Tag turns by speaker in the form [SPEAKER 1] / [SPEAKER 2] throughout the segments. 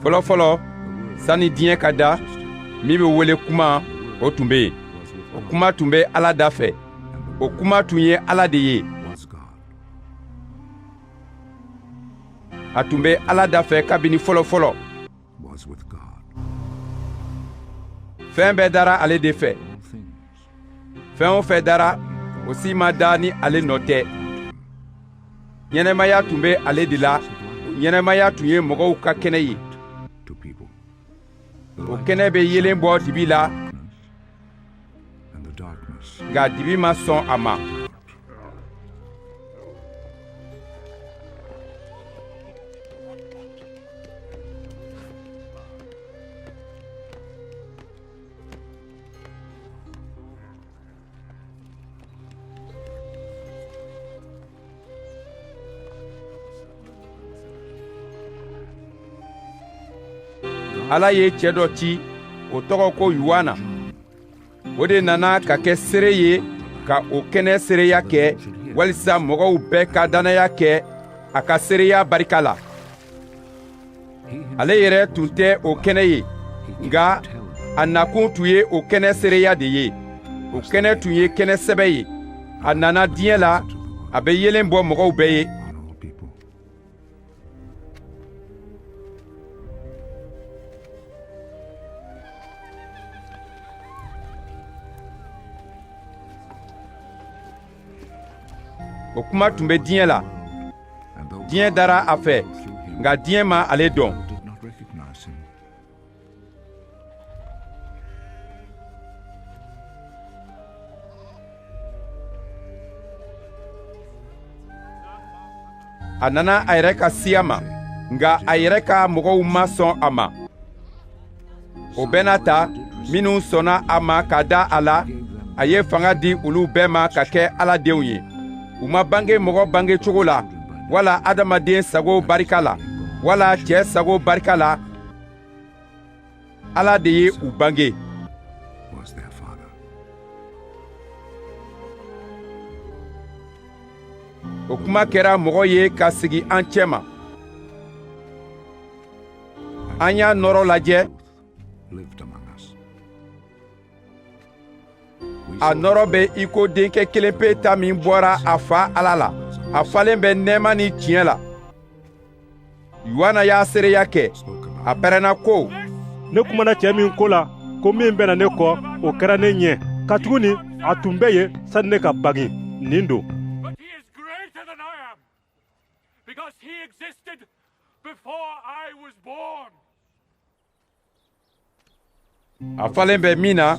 [SPEAKER 1] Fɔlɔfɔlɔ, sani diɲɛ ka da, min bɛ wele Kuma, o tun bɛ yen. O Kuma tun bɛ Ala da fɛ. O Kuma tun ye Ala de ye. A tun bɛ Ala da fɛ kabini fɔlɔfɔlɔ. Fɛn bɛɛ dara ale de fɛ. Fɛn o fɛn dara, o si ma da ni ale nɔ tɛ. Ɲɛnamaya tun bɛ ale de la, o ɲɛnamaya tun ye mɔgɔw ka kɛnɛ ye. O kɛnɛ bɛ yeelen bɔ dibi la, nka dibi ma sɔn a ma. Ala ye cɛ dɔ ci, o tɔgɔ ko Yuhana. O de nana ka kɛ seere ye ka o kɛnɛ seereya kɛ, walisa mɔgɔw bɛɛ ka dannaya kɛ a ka seereya barika la. Ale yɛrɛ tun tɛ o kɛnɛ ye, nka a nakun tun ye o kɛnɛ seereya de ye. O kɛnɛ tun ye kɛnɛ sɛbɛ ye. A nana diɲɛ la, a bɛ yeelen bɔ mɔgɔw bɛɛ ye. O kuma tun bɛ diɲɛ la. Diɲɛ dara a fɛ, nka diɲɛ ma ale dɔn. A nana a yɛrɛ ka siya ma, nka a yɛrɛ ka mɔgɔw ma sɔn a ma. O bɛɛ n'a ta, minnu sɔnna a ma ka da a la, a ye fanga di olu bɛɛ ma ka kɛ Ala denw ye. U ma bange mɔgɔ bange cogo la, wala adamaden sago barika la, wala cɛ sago barika la. Ala de ye u bange. O kuma kɛra mɔgɔ ye ka sigi an cɛma. An y'a nɔɔrɔ lajɛ. A nɔɔrɔ bɛ i ko denkɛ kelenpe ta min bɔra a fa Ala la. A falen bɛ nɛɛma ni tiɲɛ la. Yohana y'a seereya kɛ, a pɛrɛnna ko:
[SPEAKER 2] Ne kumana cɛ min ko la ko min bɛ na ne kɔ, o kɛra ne ɲɛ, katuguni a tun bɛ yen sani ne ka bange. Nin don.
[SPEAKER 3] Because he existed before I was born.
[SPEAKER 1] A falen bɛ min na,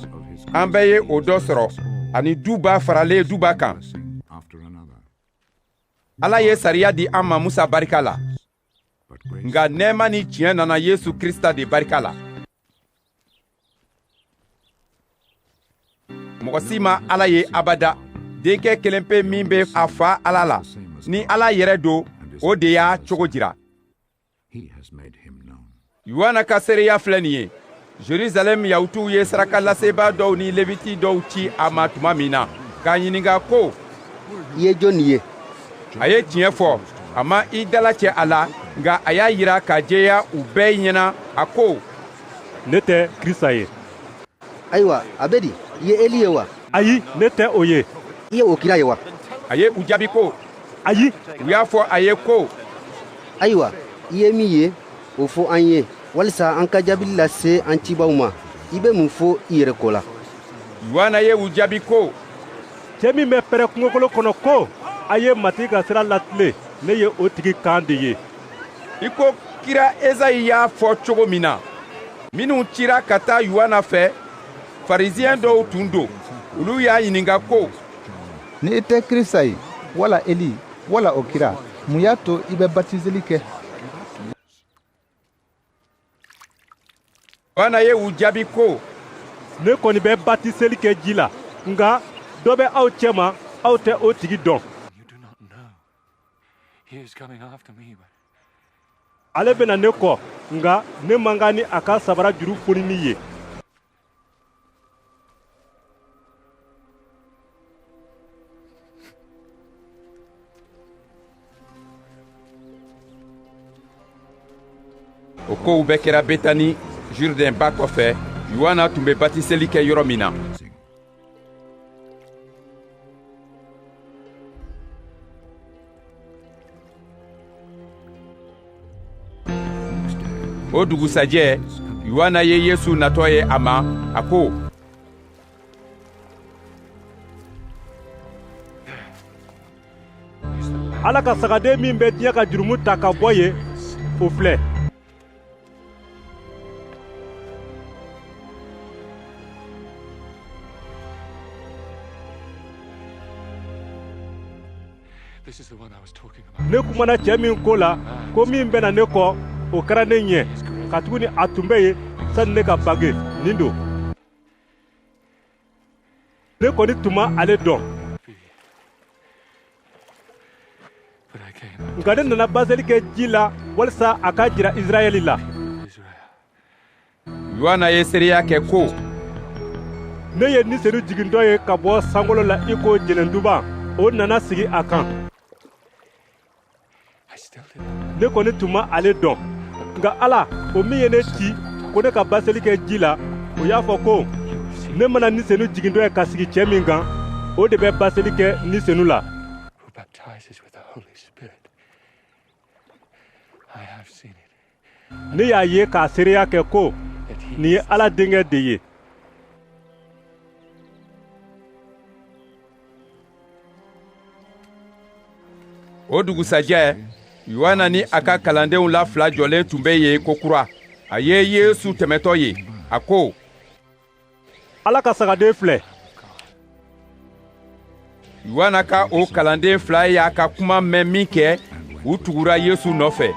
[SPEAKER 1] an bɛɛ ye o dɔ sɔrɔ, ani duba faralen duba kan. Ala ye sariya di an ma Musa barika la, nka nɛɛma ni tiɲɛ nana Yesu Krista de barika la. Mɔgɔ si ma Ala ye abada. Denkɛ kelenpe min bɛ a fa Ala la, ni Ala yɛrɛ don, o de y'a cogo jira. Yohana ka seereya filɛ nin ye. Jerusalɛm Yahutuw ye sarakalasebaa dɔw ni Leviti dɔw ci a ma tuma min na, k'a ɲininka ko:
[SPEAKER 4] I ye jɔni ye?
[SPEAKER 1] A ye tiɲɛ fɔ, a ma i dalacɛ a la, nka a y'a jira ka jɛya u bɛɛ ɲɛna, a ko:
[SPEAKER 2] Ne tɛ Krista ye.
[SPEAKER 4] Ayiwa, a bɛ di? I ye Eli ye wa?
[SPEAKER 2] Ayi, ne tɛ o ye.
[SPEAKER 4] I ye o kira ye wa?
[SPEAKER 1] A ye u jaabi ko:
[SPEAKER 2] Ayi.
[SPEAKER 1] U y'a fɔ a ye ko:
[SPEAKER 4] Ayiwa, i ye min ye, o fɔ an ye, walisa an ka jaabili lase an cibaaw ma. I bɛ mun fɔ i yɛrɛ ko la?
[SPEAKER 1] Yohana ye u jaabi ko:
[SPEAKER 2] Cɛ min bɛ pɛrɛn kungokolon kɔnɔ ko: A ye Matigi ka sira latilen, ne ye o tigi kan de ye.
[SPEAKER 1] I ko kira Ezayi y'a fɔ cogo min na, minnu cira ka taa Yohana fɛ, Farisiyɛn dɔw tun don. Olu y'a ɲininka ko:
[SPEAKER 5] Ni i tɛ Krista ye, wala Eli, wala o kira, mun y'a to i bɛ batiseli kɛ?
[SPEAKER 1] Yohana ye u jaabi ko:
[SPEAKER 2] Ne kɔni bɛ batiseli kɛ ji la, nka dɔ bɛ aw cɛma, aw tɛ o tigi dɔn. Ale bɛ na ne kɔ, nka ne man kan ni a ka sabara juru fonini ye.
[SPEAKER 1] O kow bɛɛ kɛra Betani, Jurdɛn ba kɔfɛ, Yohana tun bɛ batiseli kɛ yɔrɔ min na. O dugusajɛ, Yohana ye Yesu natɔ ye a ma, a ko:
[SPEAKER 2] Ala ka sagaden min bɛ diɲɛ ka jurumu ta ka bɔ yen, o filɛ. Ne kumana cɛ min ko la, ko min bɛ na ne kɔ, o kɛra ne ɲɛ, katuguni a tun bɛ yen sani ne ka bange, nin don. Ne kɔni tun ma ale dɔn. Nka ne nana baseli kɛ ji la walisa a ka jira Israɛli la.
[SPEAKER 1] Yohana ye seereya kɛ ko:
[SPEAKER 2] Ne ye Ni Senu jigintɔ ye ka bɔ sankolo la i ko jɛnɛnduban, o nana sigi a kan. Ne kɔni tun ma ale dɔn, nka Ala, o min ye ne ci ko ne ka baseli kɛ ji la, o y'a fɔ ko: ne mana Ni Senu jigintɔ ye ka sigi cɛ min kan, o de bɛ baseli kɛ Ni Senu la. Ne y'a ye k'a seereya kɛ ko nin ye Ala denkɛ de ye.
[SPEAKER 1] O dugusajɛ, Yohana ni a ka kalandenw la fila jɔlen tun bɛ yen kokura. A ye Yesu tɛmɛtɔ ye, a ko:
[SPEAKER 2] Ala ka sagaden filɛ.
[SPEAKER 1] Yohana ka o kalanden fila y'a ka kuma mɛn min kɛ, u tugura Yesu nɔfɛ.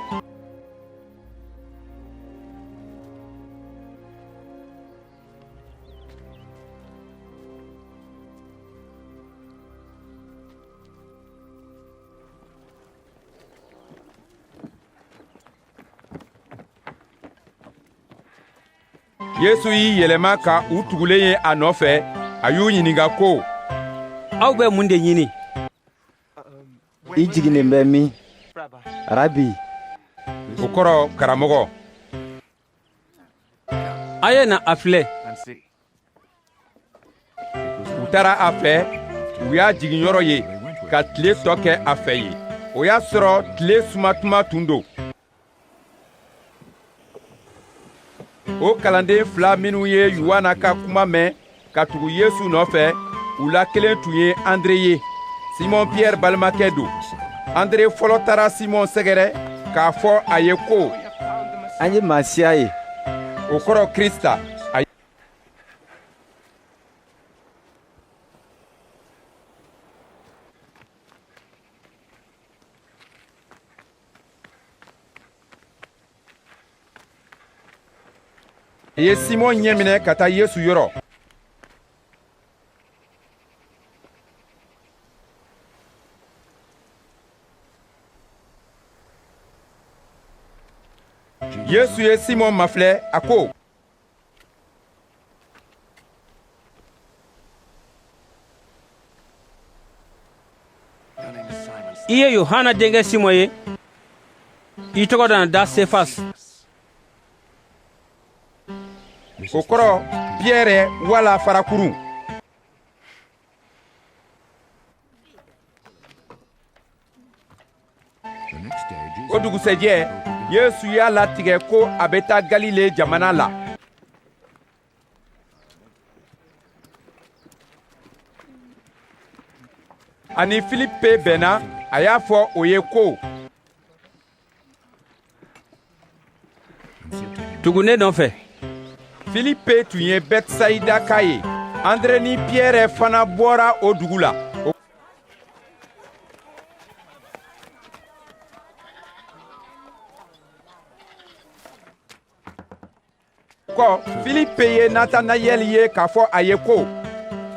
[SPEAKER 1] Yesu y'i yɛlɛma ka u tugulen ye a nɔfɛ, a y'u ɲininka ko:
[SPEAKER 6] Aw bɛ mun de ɲini?
[SPEAKER 7] I jiginnen bɛ min? Rabi.
[SPEAKER 1] O kɔrɔ karamɔgɔ.
[SPEAKER 6] A ye na a filɛ.
[SPEAKER 1] U taara a fɛ, u y'a jiginyɔrɔ ye, ka tile tɔ kɛ a fɛ yen. O y'a sɔrɔ tile sumatuma tun don. O kalanden fila minnu ye Yohana ka kuma mɛn ka tugu Yesu nɔfɛ, u la kelen tun ye Andre ye, Simɔn Pierre balimakɛ don. Andre fɔlɔ taara Simɔn sɛgɛrɛ k'a fɔ a ye ko:
[SPEAKER 7] An ye Masiya ye.
[SPEAKER 1] O kɔrɔ Krista. A ye Simɔn ɲɛminɛ ka taa Yesu yɔrɔ. Yesu ye Simɔn mafilɛ, a ko:
[SPEAKER 6] I ye Yohana denkɛ Simɔn ye, i tɔgɔ dana da Sefas.
[SPEAKER 1] O kɔrɔ Pierre wala farakurun. O dugusɛjɛ, Yesu y'a latigɛ ko a bɛ taa Galile jamana la. Ani Filipe bɛnna, a y'a fɔ o ye ko:
[SPEAKER 6] Tugu ne nɔfɛ.
[SPEAKER 1] Filipe tun ye Bɛtisayidaka ye. Andre ni Pierre fana bɔra o dugu la. Kɔ, Filipe ye Natanayɛli ye k'a fɔ a ye ko: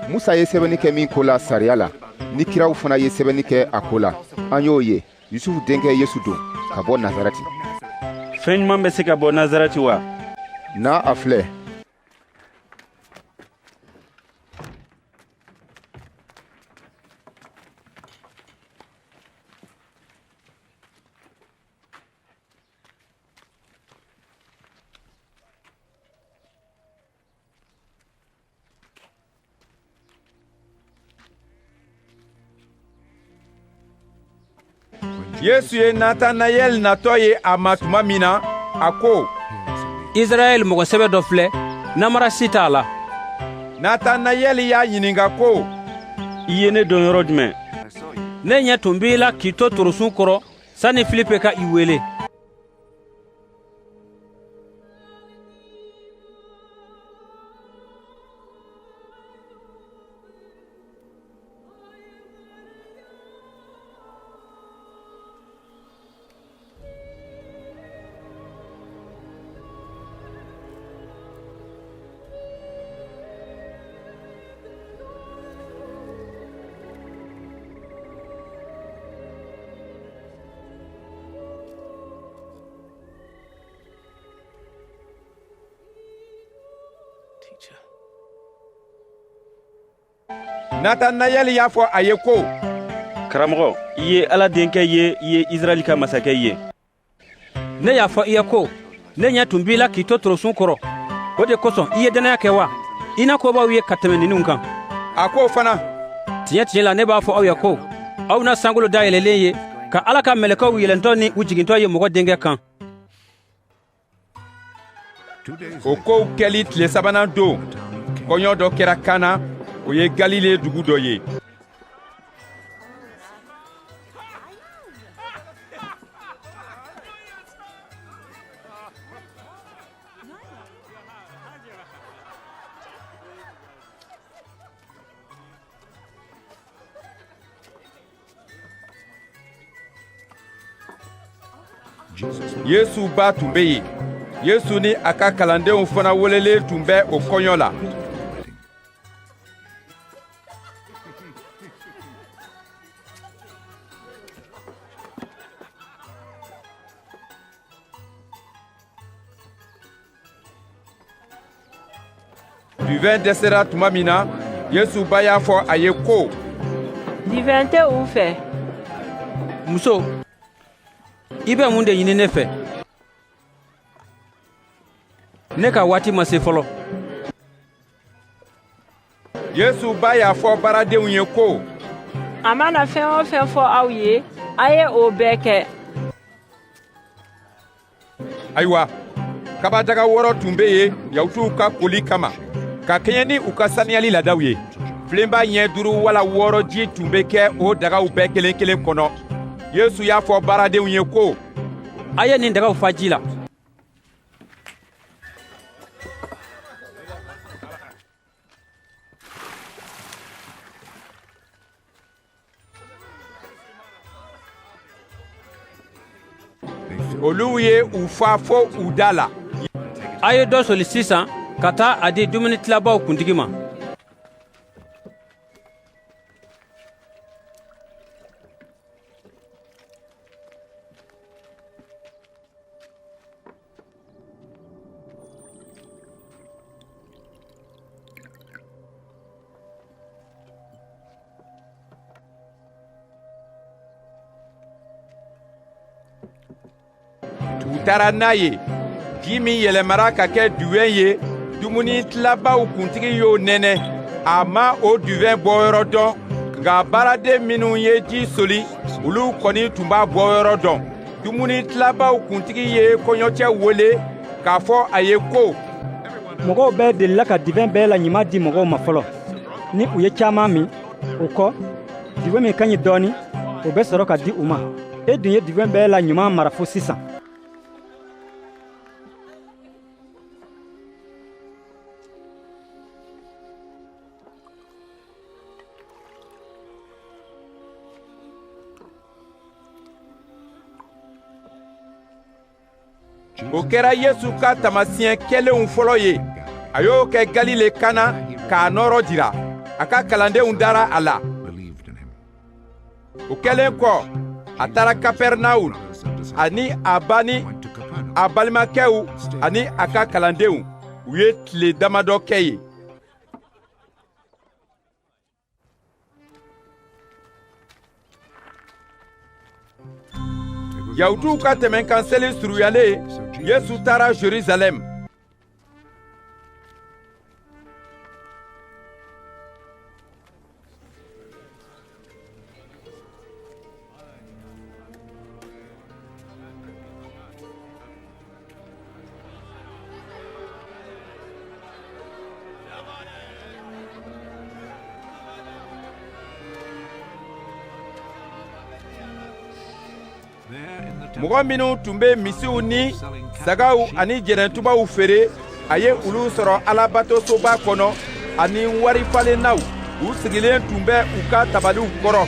[SPEAKER 5] Musa ye sɛbɛnni kɛ min ko la sariya la, ni kiraw fana ye sɛbɛnni kɛ a ko la, an y'o ye. Yusufu denkɛ Yesu don, ka bɔ Nazarɛti.
[SPEAKER 8] Fɛn ɲuman bɛ se ka bɔ Nazarɛti wa?
[SPEAKER 5] Na a filɛ.
[SPEAKER 1] Yesu ye Natanayɛli natɔ ye a ma tuma min na, a ko:
[SPEAKER 6] Israɛl mɔgɔ sɛbɛ dɔ filɛ, namara si t'a la.
[SPEAKER 1] Natanayɛli y'a ɲininka ko:
[SPEAKER 8] I ye ne dɔn yɔrɔ jumɛn?
[SPEAKER 6] Ne ɲɛ tun b'i la k'i to torosun kɔrɔ sani Filipe ka i wele.
[SPEAKER 1] Natanayɛli y'a fɔ a ye ko:
[SPEAKER 8] Karamɔgɔ, i ye Ala denkɛ ye, i ye Israɛl ka masakɛ ye.
[SPEAKER 6] Ne y'a fɔ i ye ko, ne ɲɛ tun b'i la k'i to torosun kɔrɔ. O de kosɔn i ye dannaya kɛ wa? I na kobaw ye ka tɛmɛ ninnu kan.
[SPEAKER 1] A ko fana:
[SPEAKER 6] Tiɲɛ tiɲɛ la, ne b'a fɔ aw ye ko, aw na sankolo dayɛlɛlen ye, ka Ala ka mɛlɛkɛw yɛlɛntɔ ni u jigintɔ ye mɔgɔ denkɛ kan.
[SPEAKER 1] O kow kɛli tile sabanan don, kɔɲɔ dɔ kɛra Kana, o ye Galile dugu dɔ ye. Yesu ba tun bɛ yen. Yesu ni a ka kalandenw fana welelen tun bɛ o kɔɲɔ la. Duvɛn dɛsɛra tuma min na, Yesu ba y'a fɔ a ye ko:
[SPEAKER 9] Divɛn tɛ u fɛ.
[SPEAKER 6] Muso, i bɛ mun de ɲini ne fɛ? Ne ka waati ma se fɔlɔ.
[SPEAKER 1] Yesu ba y'a fɔ baaradenw ye ko:
[SPEAKER 9] A mana fɛn o fɛn fɔ aw ye, a ye o bɛɛ kɛ.
[SPEAKER 1] Ayiwa, kabadaga 6 tun bɛ yen Yahutuw ka koli kama, ka kɛɲɛ ni u ka saniyali laadaw ye. Filenba ɲɛ 5 wala 6 ji tun bɛ kɛ o dagaw bɛɛ kelen kelen kɔnɔ. Yesu y'a fɔ baaradenw ye ko:
[SPEAKER 6] A ye nin dagaw fa ji la.
[SPEAKER 1] Olu ye u fa fo u da la.
[SPEAKER 6] A ye dɔ soli sisan ka taa a di dumunitilabaw kuntigi ma.
[SPEAKER 1] U taara n'a ye. Ji min yɛlɛmara ka kɛ duwɛn ye, dumuni tilabaw kuntigi y'o nɛnɛ. A ma o duwɛn bɔyɔrɔ dɔn, nka baaraden minnu ye ji soli, olu kɔni tun b'a bɔyɔrɔ dɔn. Dumuni tilabaw kuntigi ye kɔɲɔcɛ wele k'a fɔ a ye ko:
[SPEAKER 10] Mɔgɔw bɛɛ delila ka divɛn bɛɛ la ɲuman di mɔgɔw ma fɔlɔ. Ni u ye caman min, o kɔ, divɛn min ka ɲi dɔɔnin, o bɛ sɔrɔ ka di u ma. E dun ye divɛn bɛɛ la ɲuman mara fo sisan.
[SPEAKER 1] O kɛra Yesu ka taamasiyɛn kɛlenw fɔlɔ ye. A y'o kɛ Galile Kana k'a nɔɔrɔ jira. A ka kalandenw dara a la. O kɛlen kɔ, a taara Kapɛrɛnawul, ani a ba ni a balimakɛw ani a ka kalandenw. U ye tile damadɔ kɛ yen. Yahutuw ka tɛmɛnkan seli surunyalen, Yesu taara Jerusalɛm. Mɔgɔ minnu tun bɛ misiw ni sagaw ani jɛnɛtubaw feere, a ye olu sɔrɔ Alabatosoba kɔnɔ, ani warifalennaw. U sigilen tun bɛ u ka tabaliw kɔrɔ.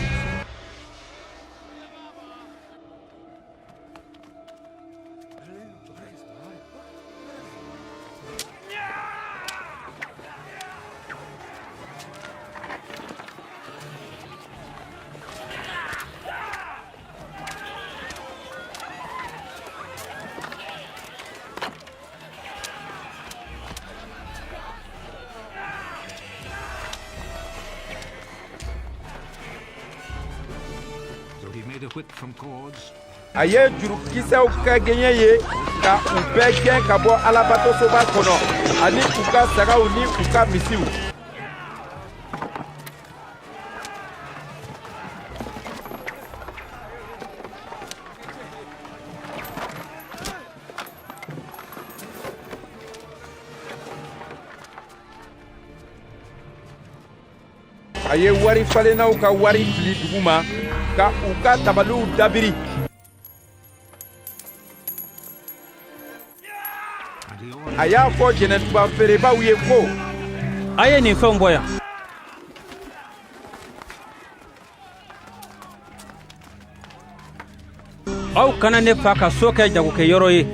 [SPEAKER 1] A ye jurukisɛw kɛ gɛɲɛ ye ka u bɛɛ gɛn ka bɔ Alabatosoba kɔnɔ, ani u ka sagaw ni u ka misiw. A ye wari falennaw ka wari fili duguma ka u ka tabaliw dabiri. A y'a fɔ jɛnɛtuba feerebaaw ye ko:
[SPEAKER 6] A ye nin fɛnw bɔ yan. Aw kana ne fa ka so kɛ jagokɛyɔrɔ ye.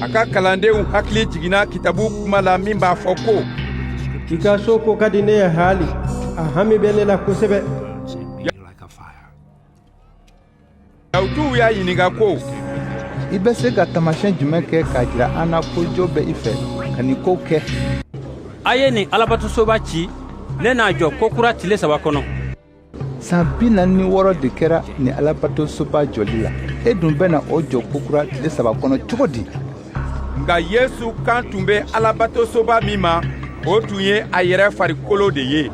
[SPEAKER 1] A ka kalandenw hakili jiginna kitabu kuma la min b'a fɔ ko:
[SPEAKER 11] I ka so ko ka di ne ye haali, a hami bɛ ne la kosɛbɛ.
[SPEAKER 1] Yahutuw y'a ɲininka ko:
[SPEAKER 12] I bɛ se ka taamasiyɛn jumɛn kɛ k'a jira an na ko jo bɛ i fɛ ka nin kow kɛ?
[SPEAKER 6] A ye nin Alabatosoba ci, ne n'a jɔ kokura tile 3 kɔnɔ.
[SPEAKER 12] San 46 de kɛra nin Alabatosoba jɔli la. E dun bɛna o jɔ kokura tile 3 kɔnɔ cogo di?
[SPEAKER 1] Nka Yesu kan tun bɛ Alabatosoba min ma, o tun ye a yɛrɛ farikolo de ye.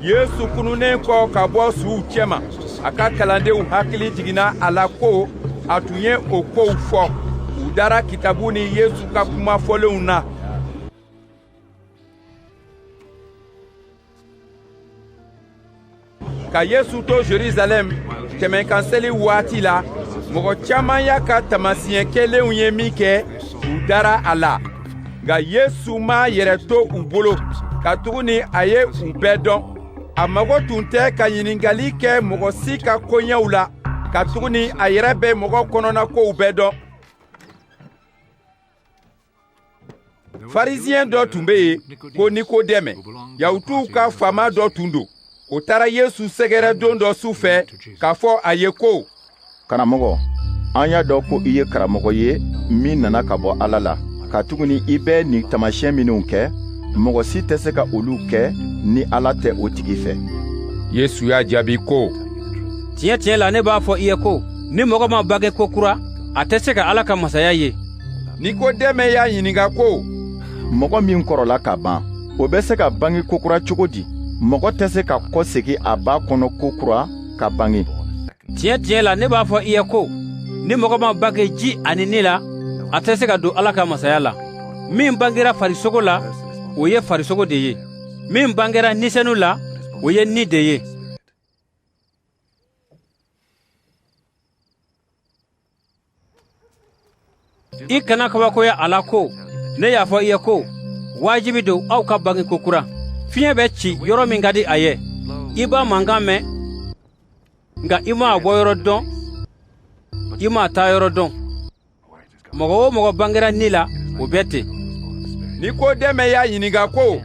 [SPEAKER 1] Yesu kununnen kɔ ka bɔ suw cɛma, a ka kalandenw hakili jiginna a la ko a tun ye o kow fɔ. U dara kitabu ni Yesu ka kuma fɔlenw na. Ka Yesu to Jerusalɛm tɛmɛnkan seli waati la, mɔgɔ caman y'a ka taamasiyɛn kɛlenw ye min kɛ, u dara a la. Nka Yesu m'a yɛrɛ to u bolo, katuguni a ye u bɛɛ dɔn. A mago tun tɛ ka ɲininkali kɛ mɔgɔ si ka koɲɛw la, katuguni a yɛrɛ bɛ mɔgɔ kɔnɔnakow bɛɛ dɔn. Farisiyɛn dɔ tun bɛ yen ko Nikodɛmɛ, Yahutuw ka faama dɔ tun don. O taara Yesu sɛgɛrɛ don dɔ su fɛ k'a fɔ a ye ko:
[SPEAKER 13] Karamɔgɔ, an y'a dɔn ko i ye karamɔgɔ ye min nana ka bɔ Ala la, katuguni i bɛ nin taamasiyɛn minnu kɛ, mɔgɔ si tɛ se ka olu kɛ ni Ala tɛ o tigi fɛ.
[SPEAKER 1] Yesu y'a jaabi ko:
[SPEAKER 6] Tiɲɛ tiɲɛ la, ne b'a fɔ i ye ko ni mɔgɔ ma bange ko kura, a tɛ se ka Ala ka masaya ye.
[SPEAKER 1] Nikodɛmɛ y'a ɲininka ko:
[SPEAKER 13] Mɔgɔ min kɔrɔla ka ban, o bɛ se ka bange kokura cogo di? Mɔgɔ tɛ se ka kɔsegin a ba kɔnɔ kokura ka bange.
[SPEAKER 6] Tiɲɛ tiɲɛ la, ne b'a fɔ i ye ko ni mɔgɔ ma bange ji ani ni la, a tɛ se ka don Ala ka masaya la. Min bangera farisogo la, o ye farisogo de ye. Min bangera Ni Senu la, o ye ni de ye. I kana kabakoya a la ko ne y'a fɔ i ye ko wajibi don aw ka bange kokura. Fiɲɛ bɛ ci yɔrɔ min ka di a ye, i b'a mankan mɛn, nka i m'a bɔyɔrɔ dɔn, i m'a taayɔrɔ dɔn. Mɔgɔ o mɔgɔ bangera ni la, o bɛ ten.
[SPEAKER 1] Nikodɛmɛ y'a ɲininka ko: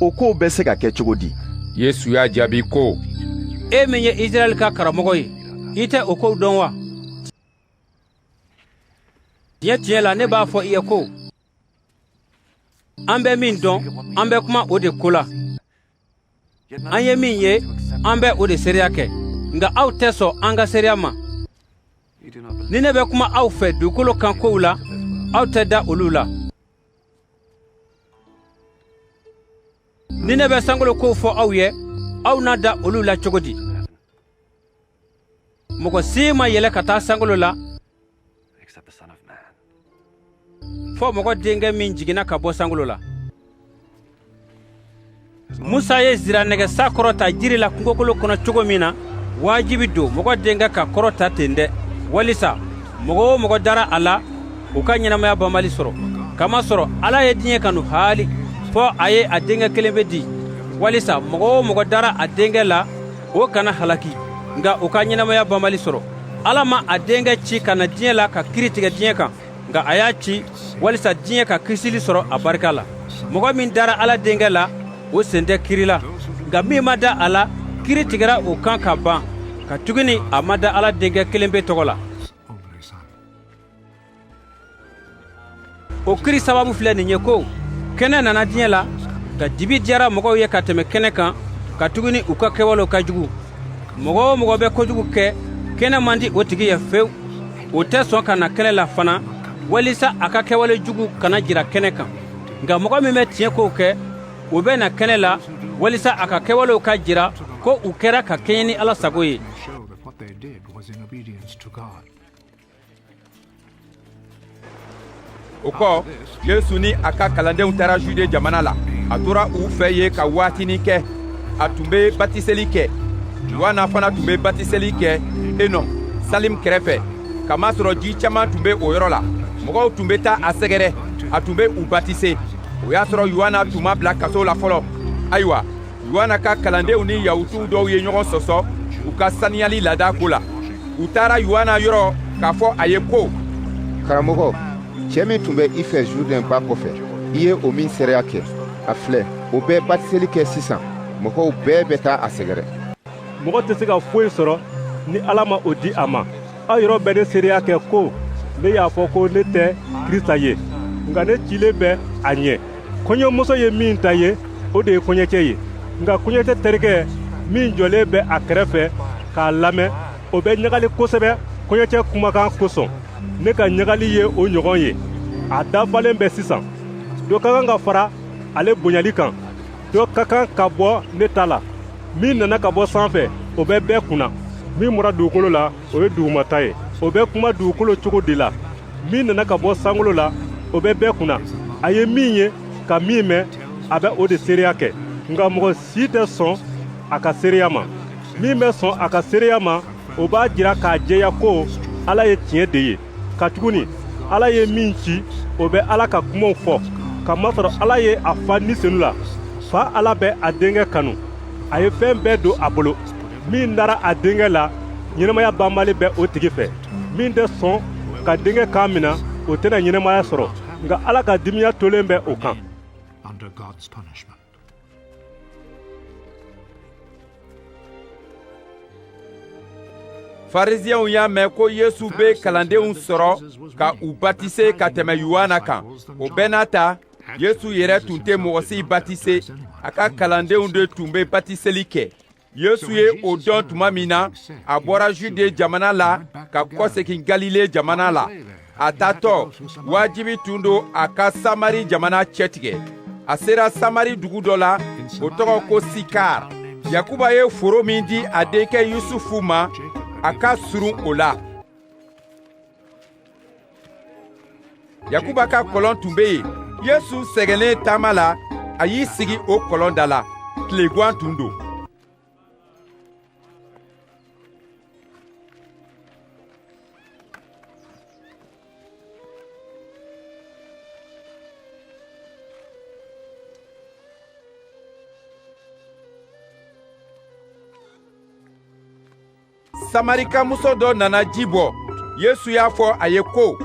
[SPEAKER 13] O kow bɛ se ka kɛ cogo di?
[SPEAKER 1] Yesu y'a jaabi ko:
[SPEAKER 6] E min ye Israɛl ka karamɔgɔ ye, i tɛ o kow dɔn wa? Tiɲɛ tiɲɛ la, ne b'a fɔ i ye ko an bɛ min dɔn, an bɛ kuma o de ko la. An ye min ye, an bɛ o de seereya kɛ, nka aw tɛ sɔn an ka seereya ma. Ni ne bɛ kuma aw fɛ dugukolo kan kow la, aw tɛ da olu la. Ni ne bɛ sankolo kow fɔ aw ye, aw na da olu la cogo di? Mɔgɔ si ma yɛlɛ ka taa sankolo la, fɔ mɔgɔ denkɛ min jiginna ka bɔ sankolo la. Musa ye ziranɛgɛsa kɔrɔta jiri la kungokolo kɔnɔ cogo min na, wajibi don mɔgɔ denkɛ ka kɔrɔta ten dɛ, walisa mɔgɔ o mɔgɔ dara a la, o ka ɲɛnamaya banbali sɔrɔ. Kamasɔrɔ Ala ye diɲɛ kanu haali, fɔ a ye a denkɛ kelen pe di, walisa mɔgɔ o mɔgɔ dara a denkɛ la, o kana halaki, nka o ka ɲɛnamaya banbali sɔrɔ. Ala ma a denkɛ ci ka na diɲɛ la ka kiri tigɛ diɲɛ kan, nka a y'a ci walisa diɲɛ ka kisili sɔrɔ a barika la. Mɔgɔ min dara Ala denkɛ la, o sen tɛ kiri la, nka min ma da a la, kiri tigɛra o kan ka ban, katuguni a ma da Ala denkɛ kelen pe tɔgɔ la. O kiri sababu filɛ nin ye ko kɛnɛ nana diɲɛ la, nka dibi diyara mɔgɔw ye ka tɛmɛ kɛnɛ kan, katuguni u ka kɛwalew ka jugu. Mɔgɔ o mɔgɔ bɛ kojugu kɛ, kɛnɛ man di o tigi ye fewu. O tɛ sɔn ka na kɛnɛ la fana, walisa a ka kɛwale jugu kana jira kɛnɛ kan. Nka mɔgɔ min bɛ tiɲɛ kow kɛ, o bɛ na kɛnɛ la, walisa a ka kɛwalew ka jira ko u kɛra ka kɛɲɛ ni Ala sago ye.
[SPEAKER 1] O kɔ, Yesu ni a ka kalandenw taara Jude jamana la. A tora u fɛ yen ka waatinin kɛ. A tun bɛ batiseli kɛ. Yohana fana tun bɛ batiseli kɛ Enɔn, Salim kɛrɛfɛ, kamasɔrɔ ji caman tun bɛ o yɔrɔ la. Mɔgɔw tun bɛ taa a sɛgɛrɛ, a tun bɛ u batise. O y'a sɔrɔ Yohana tun ma bila kaso la fɔlɔ. Ayiwa, Yohana ka kalandenw ni Yahutuw dɔw ye ɲɔgɔn sɔsɔ u ka saniyali laada ko la. U taara Yohana yɔrɔ k'a fɔ a ye ko:
[SPEAKER 5] Karamɔgɔ, cɛ min tun bɛ i fɛ Zurdɛn ba kɔfɛ, i ye o min seereya kɛ, a filɛ, o bɛ batiseli kɛ sisan, mɔgɔw bɛɛ bɛ taa a sɛgɛrɛ.
[SPEAKER 2] Mɔgɔ tɛ se ka foyi sɔrɔ ni Ala ma o di a ma. Aw yɛrɛw bɛ ne seereya kɛ ko ne y'a fɔ ko ne tɛ Krisita ye, nka ne cilen bɛ a ɲɛ. Kɔɲɔmuso ye min ta ye, o de ye kɔɲɔcɛ ye. Nka kɔɲɔcɛ terikɛ min jɔlen bɛ a kɛrɛfɛ k'a lamɛn, o bɛ ɲagali kosɛbɛ kɔɲɔcɛ kumakan kosɔn. Ne ka ɲagali ye o ɲɔgɔn ye, a dafalen bɛ sisan. Dɔ ka kan ka fara ale bonyali kan, dɔ ka kan ka bɔ ne ta la. Min nana ka bɔ sanfɛ, o bɛ bɛɛ kunna. Min bɔra dugukolo la, o ye dugumata ye, o bɛ kuma dugukolo cogo de la. Min nana ka bɔ sankolo la, o bɛ bɛɛ kunna. A ye min ye ka min mɛn, a bɛ o de seereya kɛ, nka mɔgɔ si tɛ sɔn a ka seereya ma. Min bɛ sɔn a ka seereya ma, o b'a jira k'a jɛya ko Ala ye tiɲɛ de ye. Katuguni Ala ye min ci, o bɛ Ala ka kumaw fɔ, kamasɔrɔ Ala ye a fa Ni Senu la. Fa Ala bɛ a denkɛ kanu, a ye fɛn bɛɛ don a bolo. Min dara a denkɛ la, ɲɛnamaya banbali bɛ o tigi fɛ. Min tɛ sɔn ka denkɛ kan minɛ, o tɛna ɲɛnamaya sɔrɔ, nka Ala ka dimiya tolen bɛ o kan.
[SPEAKER 1] Farisiɛnw y'a mɛn ko Yesu bɛ kalandenw sɔrɔ ka u batise ka tɛmɛ Yohana kan. O bɛɛ n'a ta, Yesu yɛrɛ tun tɛ mɔgɔ si batise, a ka kalandenw de tun bɛ batiseli kɛ. Yesu ye o dɔn tuma min na, a bɔra Jude jamana la ka kɔsegin Galile jamana la. A taatɔ, wajibi tun don a ka Samari jamana cɛtigɛ. A sera Samari dugu dɔ la, o tɔgɔ ko Sikar. Yakuba ye foro min di a denkɛ Yusufu ma, a ka surun o la. Yakuba ka kɔlɔn tun bɛ yen. Yesu sɛgɛnnen taama la, a y'i sigi o kɔlɔn da la. Tilegwan tun don. Samarikamuso dɔ nana ji bɔ. Yesu y'a fɔ a ye ko: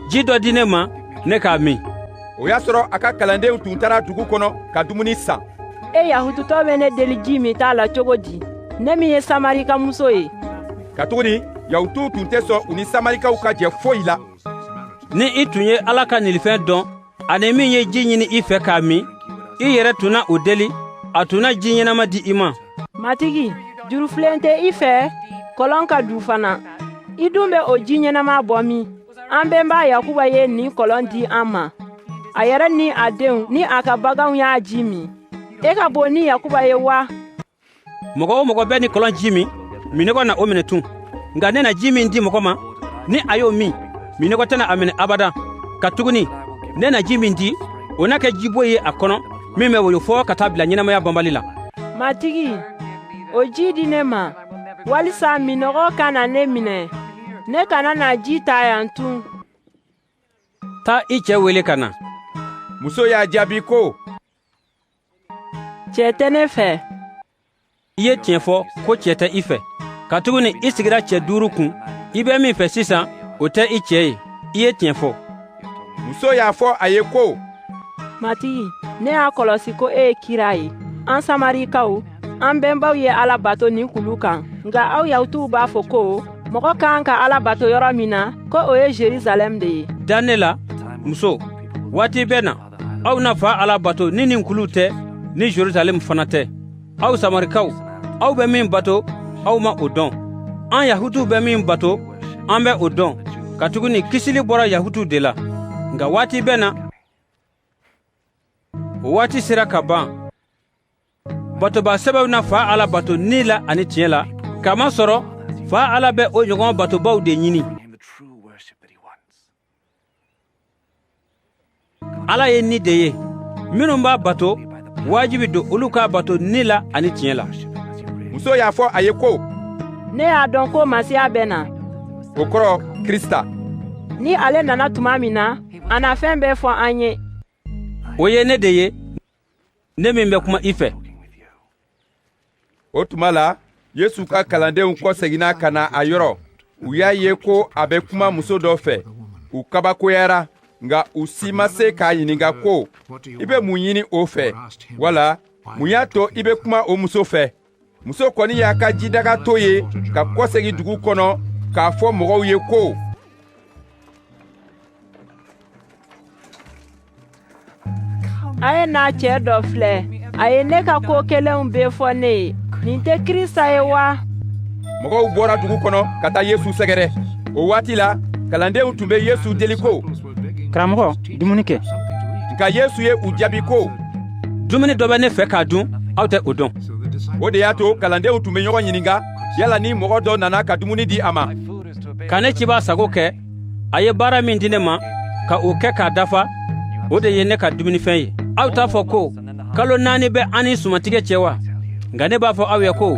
[SPEAKER 6] Ji dɔ di ne ma, ne k'a min.
[SPEAKER 1] O y'a sɔrɔ a ka kalandenw tun taara dugu kɔnɔ ka dumuni san.
[SPEAKER 9] E Yahututɔ bɛ ne deli ji minta la cogo di, ne min ye Samarikamuso ye?
[SPEAKER 1] Katuguni Yahutuw tun tɛ sɔn u ni Samarikaw ka jɛ foyi la.
[SPEAKER 6] Ni i tun ye Ala ka nilifɛn dɔn, ani min ye ji ɲini i fɛ k'a min, i yɛrɛ tun na o deli, a tun na ji ɲɛnama di i ma.
[SPEAKER 9] Matigi, jurufilen tɛ i fɛ, kɔlɔn ka dun fana. I dun bɛ o ji ɲɛnama bɔ min? An bɛnba Yakuba ye nin kɔlɔn di an ma. A yɛrɛ ni a denw ni a ka baganw y'a ji min. E ka bon ni Yakuba ye wa?
[SPEAKER 6] Mɔgɔ o mɔgɔ bɛ nin kɔlɔn ji min, minnɔgɔ na o minɛ tun. Nka ne na ji min di mɔgɔ ma, ni a y'o min, minnɔgɔ tɛna a minɛ abada. Katuguni ne na ji min di, O na kɛ jibo ye a kɔnɔ min bɛ woyo fɔ ka taa bila ɲɛnamaya banbali la.
[SPEAKER 9] Matigi, o ji di ne ma, walisa minnɔgɔ kana ne minɛ, ne kana na ji ta yan tun.
[SPEAKER 6] Taa i cɛ wele ka na.
[SPEAKER 1] Muso y'a jaabi ko:
[SPEAKER 9] Cɛ tɛ ne fɛ.
[SPEAKER 6] I ye tiɲɛ fɔ ko cɛ tɛ i fɛ, katuguni i sigira cɛ 5 kun. I bɛ min fɛ sisan, o tɛ i cɛ ye. I ye tiɲɛ fɔ.
[SPEAKER 1] Muso y'a fɔ a ye ko:
[SPEAKER 9] Matigi, ne y'a kɔlɔsi ko e ye kira ye. An Samarikaw, an bɛnbaw ye Ala bato nin kulu kan, nka aw Yahutuw b'a fɔ ko mɔgɔ ka kan ka Ala bato yɔrɔ min na, ko o ye Jerusalɛm de ye.
[SPEAKER 6] Da ne la, muso, waati bɛ na, aw na Fa Ala bato ni nin kulu tɛ, ni Jerusalɛm fana tɛ. Aw Samarikaw, aw bɛ min bato, aw ma o dɔn. An Yahutuw bɛ min bato, an bɛ o dɔn, katuguni kisili bɔra Yahutuw de la. Nka waati bɛ na, o waati sera ka ban. Batoba sɛbɛw na Fa Ala bato ni la ani tiɲɛ la, k'a masɔrɔ Fa Ala bɛ o ɲɔgɔn batobaw de ɲini. Ala ye ni de ye. Minnu b'a bato, wajibi don olu k'a bato ni la ani tiɲɛ la.
[SPEAKER 1] Muso y'a fɔ a ye ko:
[SPEAKER 9] Ne y'a dɔn ko Masiya bɛ na.
[SPEAKER 1] O kɔrɔ, Krista.
[SPEAKER 9] Ni ale nana tuma min na, a na fɛn bɛɛ fɔ an ye.
[SPEAKER 6] O ye ne de ye, ne min bɛ kuma i fɛ.
[SPEAKER 1] O tuma la, Yesu ka kalandenw kɔseginna ka na a yɔrɔ. U y'a ye ko a bɛ kuma muso dɔ fɛ. U kabakoyara, nka u si ma se k'a ɲininka ko: I bɛ mun ɲini o fɛ? Wala mun y'a to i bɛ kuma o muso fɛ? Muso kɔni y'a ka jidaga to yen ka kɔsegin dugu kɔnɔ k'a fɔ mɔgɔw ye ko:
[SPEAKER 9] A ye n'a cɛ dɔ filɛ, a ye ne ka ko kɛlenw bɛɛ fɔ ne ye. Nin tɛ Krista ye wa?
[SPEAKER 1] Mɔgɔw bɔra dugu kɔnɔ ka taa Yesu sɛgɛrɛ. O waati la, kalandenw tun bɛ Yesu deli ko:
[SPEAKER 10] Karamɔgɔ, dumuni kɛ.
[SPEAKER 1] Nka Yesu ye u jaabi ko:
[SPEAKER 6] Dumuni dɔ bɛ ne fɛ k'a dun, aw tɛ o dɔn.
[SPEAKER 1] O de y'a to kalandenw tun bɛ ɲɔgɔn ɲininka yala ni mɔgɔ dɔ nana ka dumuni di a ma.
[SPEAKER 6] Ka ne cibaa sago kɛ, a ye baara min di ne ma, ka o kɛ k'a dafa, o de ye ne ka dumunifɛn ye. Aw t'a fɔ ko kalo 4 bɛ an ni sumantigɛ cɛ wa? Nka ne b'a fɔ aw ye ko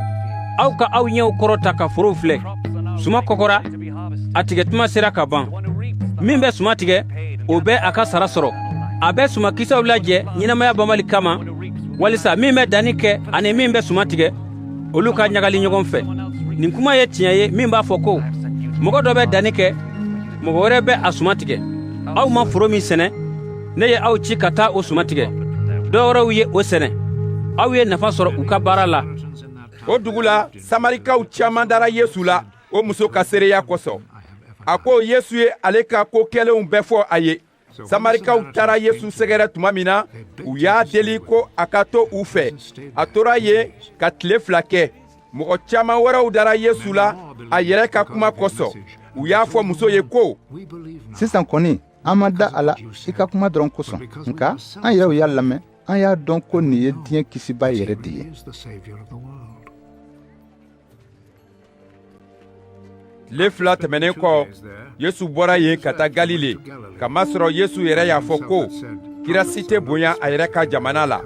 [SPEAKER 6] aw ka aw ɲɛw kɔrɔta ka forow filɛ. Suman kɔgɔra, a tigɛ tuma sera ka ban. Min bɛ suman tigɛ, o bɛ a ka sara sɔrɔ. A bɛ sumankisɛw lajɛ ɲɛnamaya banbali kama, walisa min bɛ danni kɛ ani min bɛ suman tigɛ, olu ka ɲagali ɲɔgɔn fɛ. Nin kuma ye tiɲɛ ye min b'a fɔ ko mɔgɔ dɔ bɛ danni kɛ, mɔgɔ wɛrɛ bɛ a suman tigɛ. Aw ma foro min sɛnɛ, ne ye aw ci ka taa o suman tigɛ. Dɔ wɛrɛw ye o sɛnɛ. Aw ye nafa sɔrɔ u ka baara la.
[SPEAKER 1] O dugu la, Samarikaw caman dara Yesu la o muso ka seereya kosɔn. A ko Yesu ye ale ka ko kɛlenw bɛɛ fɔ a ye. Samarikaw taara Yesu sɛgɛrɛ tuma min na, u y'a deli ko a ka to u fɛ. A tora yen ka tile 2 kɛ. Mɔgɔ caman wɛrɛw dara Yesu la a yɛrɛ ka kuma kosɔn. U y'a fɔ muso ye ko:
[SPEAKER 12] Sisan kɔni, an ma da a la i ka kuma dɔrɔn kosɔn, nka an yɛrɛw y'a lamɛn, an y'a dɔn ko nin ye diɲɛ kisibaa yɛrɛ de ye.
[SPEAKER 1] Tile 2 tɛmɛnen kɔ, Yesu bɔra yen ka taa Galile, kamasɔrɔ Yesu yɛrɛ y'a fɔ ko kira si tɛ bonya a yɛrɛ ka jamana la.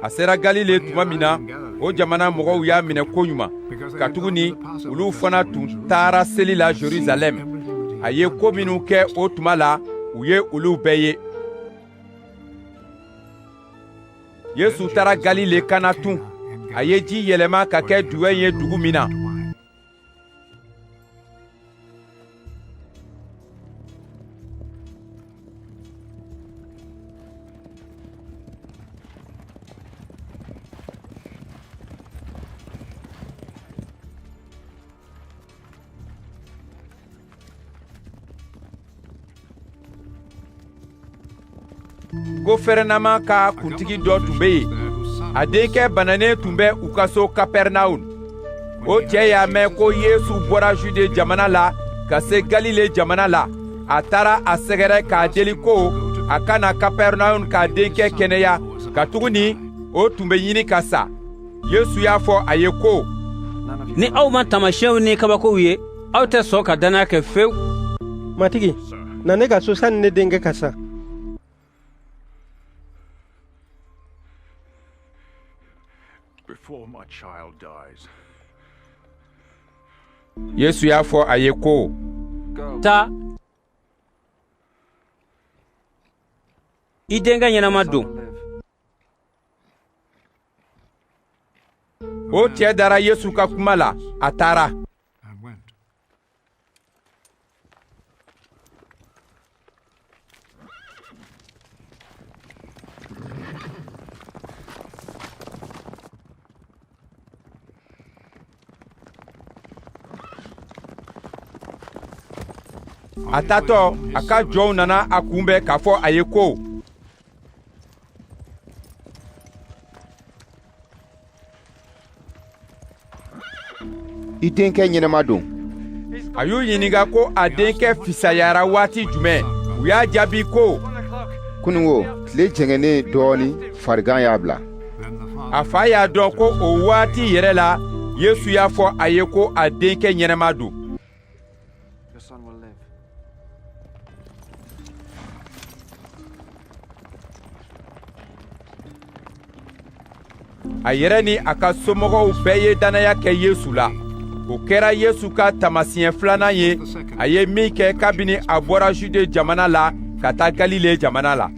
[SPEAKER 1] A sera Galile tuma min na, o jamana mɔgɔw y'a minɛ koɲuman, katuguni olu fana tun taara seli la Jerusalɛm. A ye ko minnu kɛ o tuma la, u ye olu bɛɛ ye. Yesu taara Galile Kana tun. A ye ji yɛlɛma ka kɛ diwɛn ye dugu min na. Gofɛrɛnaman ka kuntigi dɔ tun bɛ yen. A denkɛ bananen tun bɛ u ka so Kapɛrɛnawun. O cɛ y'a mɛn ko Yesu bɔra Jude jamana la ka se Galile jamana la. A taara a sɛgɛrɛ k'a deli ko a ka na Kapɛrɛnawun k'a denkɛ kɛnɛya, katuguni o tun bɛ ɲini ka sa. Yesu y'a fɔ a ye ko:
[SPEAKER 6] Ni aw ma taamasiyɛnw ni kabakow ye, Aw tɛ sɔn ka dannaya kɛ fewu.
[SPEAKER 11] Matigi, na ne ka so sani ne denkɛ ka sa.
[SPEAKER 1] Yesu y'a fɔ a ye ko:
[SPEAKER 6] Taa, i denkɛ ɲɛnama don.
[SPEAKER 1] O cɛ dara Yesu ka kuma la, a taara. A taatɔ, a ka jɔnw nana a kunbɛn k'a fɔ a ye ko:
[SPEAKER 5] I denkɛ ɲɛnama don.
[SPEAKER 1] A y'u ɲininka ko a denkɛ fisayara waati jumɛn. U y'a jaabi ko:
[SPEAKER 5] Kununwo, tile jɛngɛnnen dɔɔnin, farigan y'a bila.
[SPEAKER 1] A fa y'a dɔn ko o waati yɛrɛ la, Yesu y'a fɔ a ye ko a denkɛ ɲɛnama don. A yɛrɛ ni a ka somɔgɔw bɛɛ ye dannaya kɛ Yesu la. O kɛra Yesu ka taamasiyɛn filanan ye, a ye min kɛ kabini a bɔra Jude jamana la ka taa Galile jamana la.